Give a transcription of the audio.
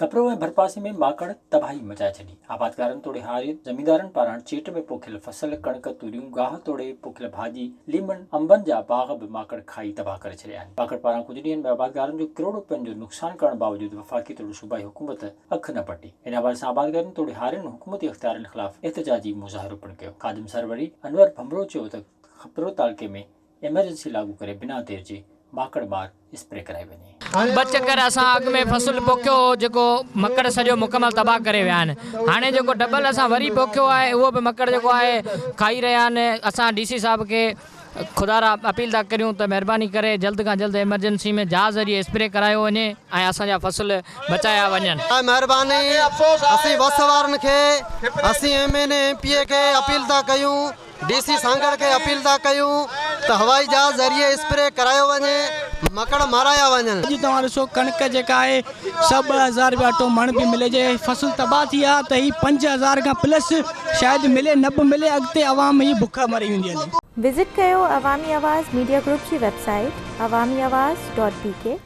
کپرو ۽ ڀرپاسي ۾ ماڪڙ تباهي مچائي ڇڏي. آبادگارن توڙي هارين زميندارن پاران چيٽ ۾ پوکيل فصل، ڪڻڪ، توريون، گاهه توڙي پوکيل ڀاڄي، ليمن، انبن جا باغ به ماڪڙ کائي تباهه ڪري ڇڏيا آهن. ماڪڙ پاران ڪجهه ڏينهن ۾ آبادگارن جو ڪروڙ روپين جو نقصان ڪرڻ باوجود وفاقي توڙي صوبائي حڪومت اک نه پٽي. ان حوالي سان آبادگارن توڙي هارين حڪومتي اختيارين خلاف احتجاجي مظاهرو پڻ ڪيو. خادم سروري انور ڀنڀرو چيو ته کپرو تعلقي ۾ ايمرجنسي لاڳو ڪري بنا دير جي ماڪڙ مار اسپري ڪرائي وڃي. ٻه چڪر اسان اڳ ۾ فصل پوکيو هو جيڪو مڪڙ سڄو مڪمل تباهه ڪري ويا آهن هاڻي جيڪو ڊبل اسان وري پوکيو آهي اهو به مڪڙ جيڪو آهي کائي رهيا آهن اسان ڊي سي صاحب کي خدا را اپيل ٿا ڪريون ته مهرباني ڪري جلد کان جلد ايمرجنسي ۾ جهاز ذريعي اسپري ڪرايو وڃي ۽ اسان جا فصل بچايا وڃن. مهرباني اسين وس وارن کي اسين M N A M P A کي اپيل ٿا ڪيون ڊي سي سانگهڙ کي اپيل ٿا ڪيون ته هوائي جهاز ذريعي اسپري ڪرايو وڃي مڪڙ مارايا وڃن. اڄ توهان ڏسو ڪڻڪ جيڪا آهي سا 2000 رپيا اٽو مڻ پئي ملي جي فصل تباهه ٿي ويا ته هي 5000 کان پلس شايد ملي نه به ملي اڳتي عوام هي بک مري ويندي هلي. وزٽ ڪيو عوامي آواز ميڊيا گروپ جي website Awami Awaz dot B K.